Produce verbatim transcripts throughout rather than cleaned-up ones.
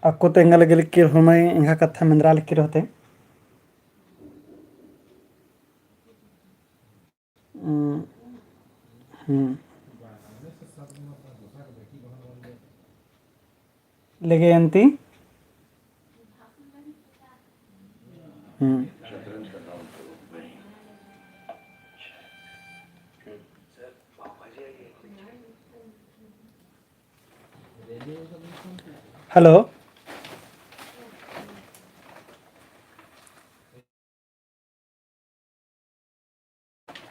अक्कु तेंगा लगे लिक्किर होरमर एंगा कत्था मेंदरा लिक्किर होते। हम्म, हम्म। लेगे अन्ती। हम्म। Hello।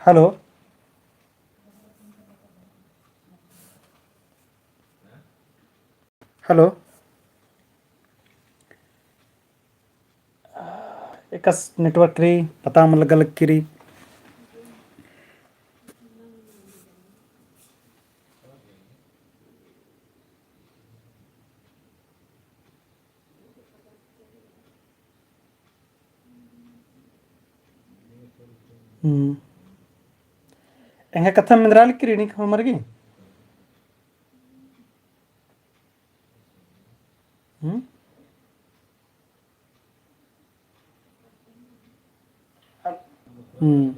Hello। Hello। एकासे network रई, पता मल लग्गा लक्की रई। हम्म। एंगा कत्था मेंदरा लक्की रई नी होरमर गे। हम्म। हम्म।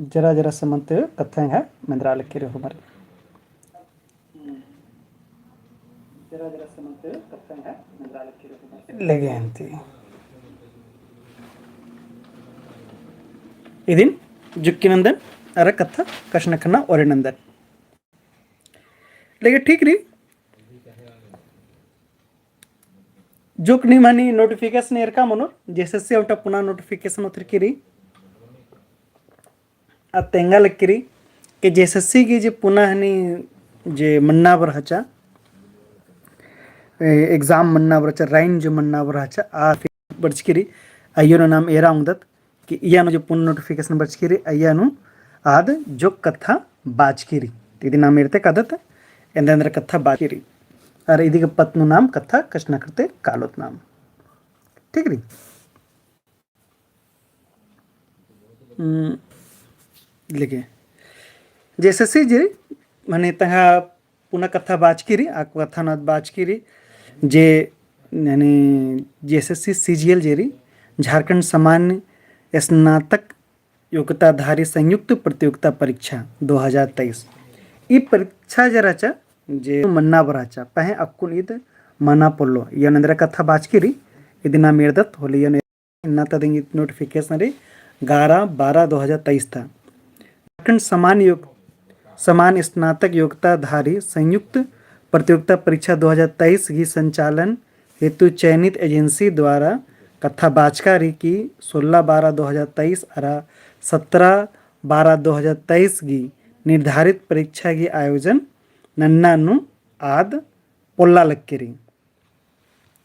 जरा जरा से मन्ते कत्था एंगा मेंदरा लक्की रई होरमर। लेगे अन्ती। इदिन जुक्की नन्दन अरा कत्था कछनखरना ओरे नन्दन। लेगे ठीक रई। जोक नीम हनी notification एरका मनोर, JSSC ओन्टा पुना notification ओथरकी रई। आ तेंगा लक्की रई कि JSSC गे जे पुना हनी जे मन्ना बरआ रहचा, ए, exam मन्ना बरआ रहचा, राइन जो मन्ना बरआ रहचा, आ फिर बरचकी रई, अइय्या नू नाम एरा ओंगदत कि इय्या नू जो पुना notification बरचकी रई, अइय्या नू आद जोक कत्था बाचकी रई। तो इदी नाम एरते कादत, एन्देर एन्देर कत्था बाचकी रई। अरा इदी गे पत्त नू नाम कत्था कछनखरते कालोत नाम। ठीक रई? हम्म, लेगे। JSSC जे, माने तंग्है पुना कत्था बाचकी रई, आ कत्था नू आद बाचकी रई, जे, यानी JSSC CGL जे रई, झारखंड सामान्य स्नातक योग्यताधारी संयुक्त प्रतियोगिता परीक्षा दो हजार तेईस। ई परीक्षा जे रहचा, जे मन्ना बरआ रहचा, पहें अक्कुन ईद मना पोल्लो। इय्या नू एन्देर कत्था बाचकी रई, इदी नाम एरदत होले इय्या नू इन्ना ता दिम notification रई ग्यारह बारह दो हजार तेईस ता। झारखंड समान योग-, समान स्नातक योग्यताधारी संयुक्त प्रतियोगिता परीक्षा दो हजार तेईस गही संचालन हेतु चयनित एजेंसी द्वारा कत्था बाचका रई कि सोलह बारह दो हजार तेईस अरा सत्रह बारह दो हजार तेईस गही निर्धारित परीक्षा गही आयोजन नन्ना नू आद पोल्ला लक्की रई।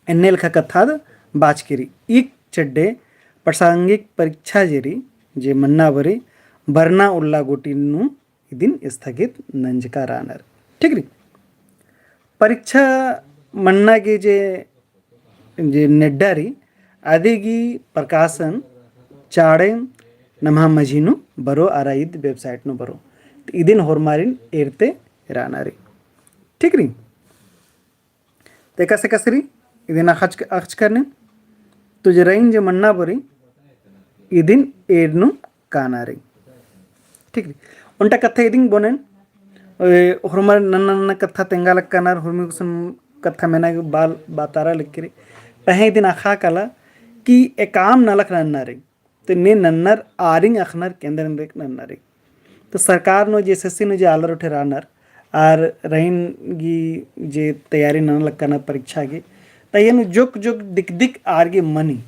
एन्ने लेखा कत्था आद बाचकी रई। ई चड्डे प्रासंगिक परीक्षा जे रई, जे मन्ना बरई, बरना उल्ला गूटी नू इदिन स्थगित नंजका रअनर। ठीक रई? परीक्षा मन्ना गे जे, जे नेड्डा रई, अदी गही प्रकाशन चाड़े नम्है मझी नू बरओ अरा ईद website नू बरओ। तो इदिन होरमारिन एरते रअना रई। ठीक रई? तो एकासे एकासे रई, इदिन अख़चकर नीम, तो जे राइन जे मन्ना बरई, इदिन एरनुम काना रई। ठीक रई। ओन्टा कत्था इदिन बओन, ए, होरमर नन्ना नन्ना कत्था तेंगा लक्कानर, होरमी गुसन कत्था मेना गे बाल बातारा लक्की रई। पहें इदिन अख़ा काला कि एकाम नलख नन्ना रई। तो ने नन्नर आरिन अख़नर केंद्र नन्ना रई। तो सरकार नू JSSC नू जे आलर उठे रअनर, आर राइन गही जे तैयारी नना लक्कानर परीक्षा गही, तो एन जोक जोक दिक दिक आर गे मनी,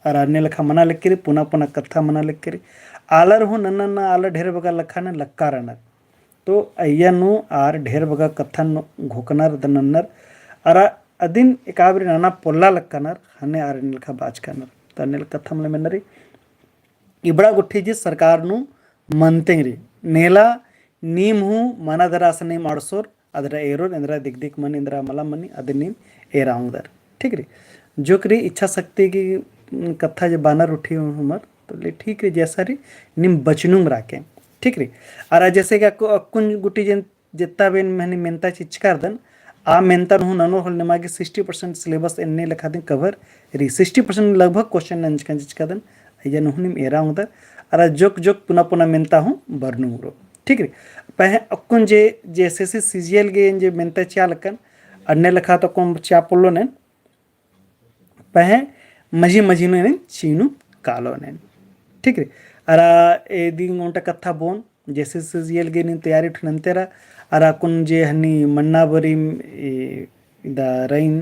आर अन्ने लेखा मना लक्की रई, पुना पुना कत्था मना लक्की रई। आलर हूँ नन्ना नन्ना आलर ढेर बग्गे लक्खा नू लक्का रअनर। तो अइय्या नू आर ढेर बग्गे कत्थन घोखनर दनन्नर, अरा अदिन एकाबरी नना पोल्ला लक्कानर, हन्ने आर अन्ने लेखा बाचकानर। तो अन्ने लेखा कत्था मला मेन्ना रई। इबड़ा गुट्ठी जे सरकार नू मनतेंग रई। नेला नीम हूँ मना दरा असन नीम अंड़सोर, अदरा एरोर, एन्दरा दिक दिक मनी, एन्दरा मला मनी, अदिन नीम एरा ओंगदर। ठीक रई? जोक रई इच्छा शक्ति गही, उम, कत्था जे बअनर उठी होरमर, तो ले ठीक रई, जैसा रई, नीम बचनुम राखे। ठीक रई? अरा जैसे कि अक्कु-, अक्कुन गुट्ठी जे जेत्ता बेन महनी मेन्ता चिचकारदन, आ मेन्ता नू हूँ ननोर होले निमा गे sixty percent syllabus एन्ने लेखा दिम cover रई। Sixty percent लगभग question नंजकन चिचकादन, अइय्या नू हूँ नीम एरा ओंगदर, अरा जोक जोक पुना पुना मेन्ता हूँ बरनु उरो। ठीक रई। पहें अक्कुन जे, जे SSC CGL गे जे मेन्ता चिआ लक्कन, अन्ने लेखा तो अक्कुन चिआ पोल्लोन एन, पहें मझी मझी नू एन चिनु कालोन एन। ठीक रई। अरा एदिन ओन्टा कत्था बओन, जे SSC CGL गे नीम तैयारी उठिन अन्ते रा, अरा अक्कुन जे हनी मन्ना बरी, ए, इदा रइन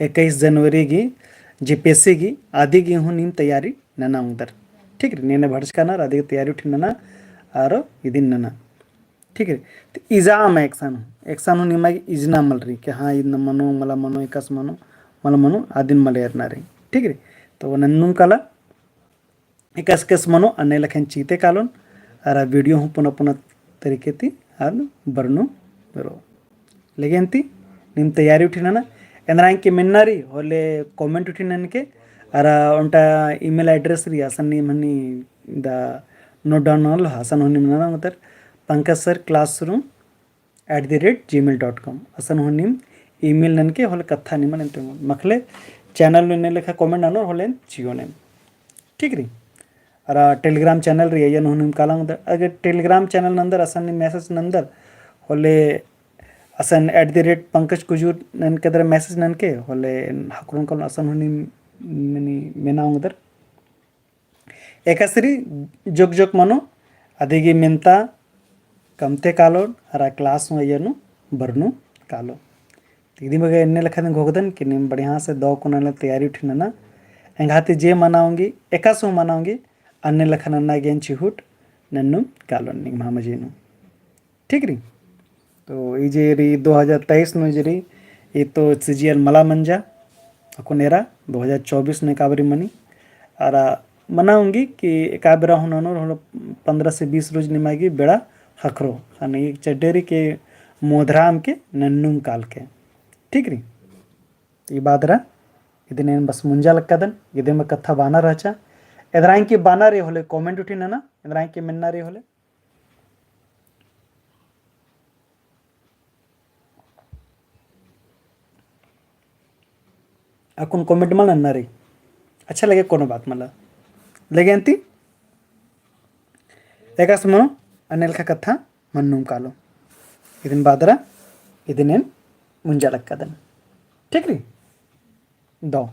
इक्कीस जनवरी गे, JPSC गे, अदी गे हूँ नीम तैयारी नना ओंगदर। ठीक रई, नेने भड़चका नर, अदी गे तैयारी उठिन नना, अरा इदिन नना। ठीक रई, तो इजाम एकसन, एकसन हूँ निमा गे इजना मल रई, कि हाँ, इदन मनो, मला मनो, एकासे मनो, मला मनो, अदिन मल एरना रई। ठीक रई, तो नन्नुम काला, एकासे एकासे मनो, अन्ने लेखन चिते कालोन, अरा video हूँ पुना पुना तरीके ती, अरा बरनु रओ। लेकिन ती, नीम तैयारी उठिन नना, एन्दरा एंके मेन्ना रई, होले comment उठिन ननके, अरा ओन्टा email address रई, असन नीम हनी दा note down ननोल, असन हूँ नीम नना ओंगदर, Pankaj sir classroom at the rate gmail dot com। असन हूँ नीम email ननके होले कत्था निमन एन्ते मखले channel नू एन्ने लेखा comment ननोर होले चिओन एम। ठीक रई। अरा Telegram channel रई, अइय्या नू हूँ नीम काला ओंगदर। अगर Telegram channel नंदर असन नीम message नंदर होले असन at the rate पंकज कुजूर ननके दरा message ननके होले ख़क्खरओन कालोन, असन हूँ नीम मनी मेना ओंगदर। एकासे रई जोक जोक मनो, अदी गे मेन्ता कमते कालोन, अरा class हूँ अइय्या नू बरनु कालोन। तो इदी बग्गे एन्ने लेखा दिम घोखदन कि नीम बढ़िया से दव कोना ले तैयारी उठिन नना। एंग्है ती जे मना ओंगी, एकासे हूँ मना ओंगी, अन्ने लेखा नन्ना गे एन चिहुट नन्नुम कालोन निंग्है मझी नू। ठीक रई। तो ई जे रई दो हजार तेईस नू जे रई, ई तो CGL मला मंजा, अक्कुन एरा दो हजार चौबीस नू एका बारी मनी। अरा मना ओंगी कि एका बेरा हूँ ननोर होले पन्द्रह से बीस रोज निमा गे बेड़ा ख़क्खरो। ख़ने ई चड्डेरी के मोधराम के नन्नुम कालके। ठीक रई। ई बादरा इदिन एन बस मुंजा लक्कादन, इदिन बस कत्था बाना रहचा। एन्दरा एंके बाना रई होले comment उठिन नना, एन्दरा एंके मेन्ना रई होले। अक्कुन comment मल नन्ना रई। अच्छा लगे कोनो बात मला। लगे अन्ती एकासे मनो अन्ने लेखा कत्था मन्नुम कालो। इदिन बादरा इदिन एन मुंजा लक्कादन। ठीक रई? दव।